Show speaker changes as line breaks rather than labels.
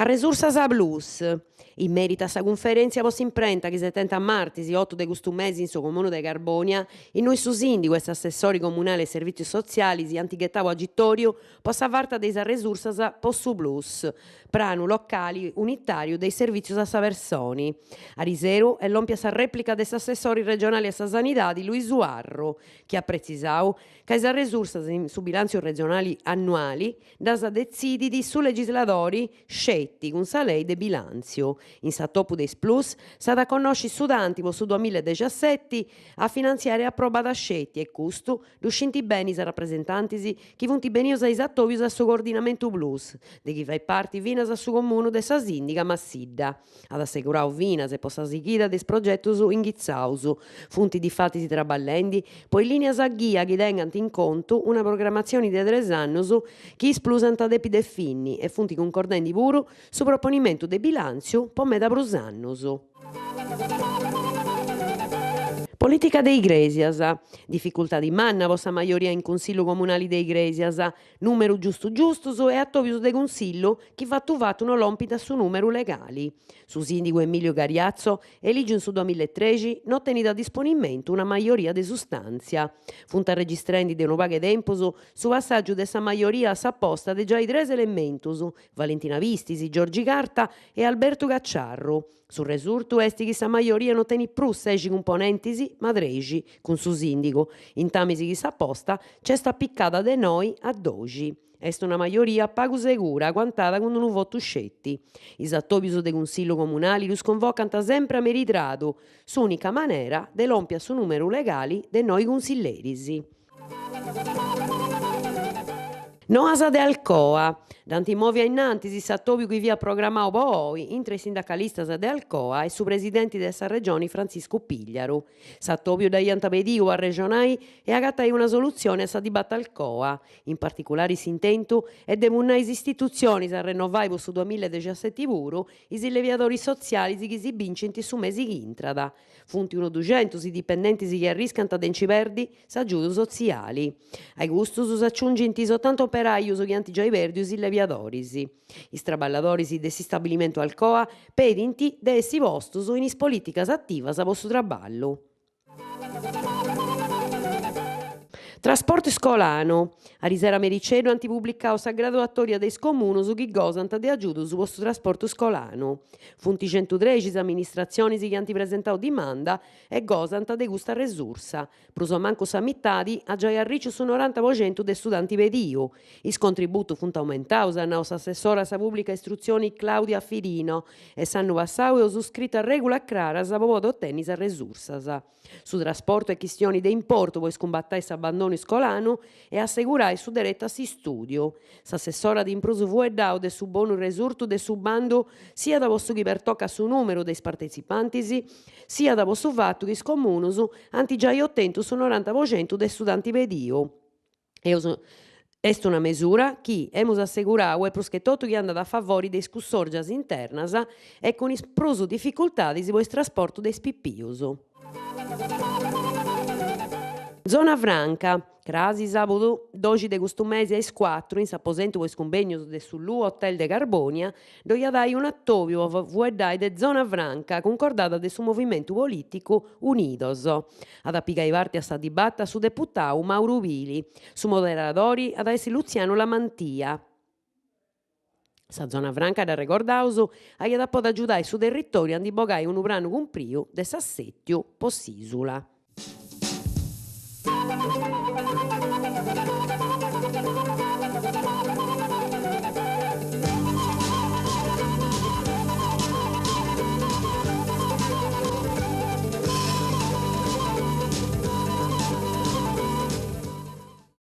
Arresursas Plus. In merito a sa cunferèntzia po s'imprenta chi s'est tenta martis otu de custu mesi in su Comunu de Carbònia, innui su sìndigu e s'assessori comunali a is servìtzius sotzialis ant ghetau agitòriu po sa farta de is arresursas po su Plus, pranu locali unitàriu de is servìtzius a sa personi. Ariseru est lòmpia sa rèplica de s'assessori regionali a sa Sanidadi Luisu Arru, chi at pretzisau ca is arresursas in su bilàntziu regionali annuali ddas detzidit su legisladori sceti cun sa lei de bilàntziu. In s'atopu de is Plus s'at a connosci su tanti po su duamilla e dexaseti a finantziària aprobada sceti e custu ddu scint beni is rapresentantis chi funt benius a is atòbius a su coordinamentu Plus, de chi fait parti finas su comunu de sa sìndiga Massidda. At assegurau finas e po sa sighida de is progetus inghitzaus. Funt difatis traballendi po is lìnias a ghia chi tengant in contu una programatzioni de tres annus chi is Plus ant a depi definni e funt cuncordendi puru su proponimentu de bilàntziu po meda prus annus. Polìtica de Igrèsias. Dificultadi manna po sa majoria in Cunsillu Comunali de Igrèsias. Nùmeru giustu giustus e atòbius de Cunsillu chi fatu fatu no lompint a su nùmeru legali. Su sìndigu Emilio Gariazzo, elìgiu in su duamillaetrexi, no tenit a disponimentu una majoria de sustàntzia. Funt arregistrendi de unu pagu 'e tempus su passàgiu de sa majoria a sa posta de giai tres elementus, Valentina Pistis, Giorgi Carta e Albertu Cacciarru. Su resurtu est chi sa majoria no tenit prus sexi cumponentis, ma trexi, cun su sìndigu, intamis chi sa posta nc'est apicada de noi a doxi. Est una majoria pagu segura, aguantada cun unu votu sceti. Is atòbius de Cunsillu Comunali ddus convocant sempri a merì tradu, s'ùnica manera de lompi a su nùmeru legali de noi cunsilleris. Noas de Alcoa. Dd'ant mòviu a innantis s'atòbiu chi fiat programau po oi intre is sindacalistas de Alcoa e su presidenti de sa Regioni Frantziscu Pigliaru. S'atòbiu dd'aiant pediu po arrexonai e agatai una solutzioni a sa dibata Alcoa. In particulari s'intentu est de punnai is istitutzionis a rennovai po su duamillaedexiaseti puru is illeviadoris sotzialis chi si bincint su mesi chi intrat. Funt unu duxentus is dipendentis chi arriscant de nci perdi s'agiudu sotziali. A custus s'aciungint is otanta operajus chi ant giai pèrdiu is illeviadoris. Is traballadoris de s'istabilimentu Alcoa pedint de essi postus in is polìticas ativas po su traballu. Trasportu iscolanu. Arisera mericeddu ant publicau sa graduatòria de is comunus chi gosant de agiudus po su trasportu iscolanu. Funt centutrexi is amministratzionis chi ant presentau dimanda e gosant de custa resursa. Prus o mancu sa mitadi at giai arriciu su noranta po centu de su tanti pediu. Is contributus funt aumentaus, at nau s'assessora a sa pùblica istrutzioni Claudia Firino, e s'annu passau eus scritu arrègulas craras po podi otenni is arresursas. Su trasportu est chistioni de importu po iscumbatai s'abbandonu iscolanu e assegurai su deretu a s'istùdiu. S'assessora at in prus fueddau de su bonu resurtu de su bandu siat po su chi pertocat su nùmeru de is partetzipantis, siat po su fatu chi is comunus ant giai otentu su noranta po centu de su tanti pediu. Eus Est una mesura chi emus assegurau e prus che totu chi andat a favori de is cussòrgias internas e cun is prus dificultadis po is trasportus de is pipius. Zona Franca, crasi sàbudu doxi de custu mesi a is cuatru in s'aposentu po is cumbènnius de su Lu Hotel de Carbònia, ddoi at ai un'atòbiu po fueddai de Zona Franca cuncordada de su movimentu polìticu Unidos. At a pigai parti a sa dibata su deputau Mauru Pili. Su moderadori at a essi Lutzianu La Mantia. Sa Zona Franca, dd'arregordaus, aiat a podi agiudai su territòriu a ndi bogai unu pranu cumpriu de s'assètiu po s'ìsula.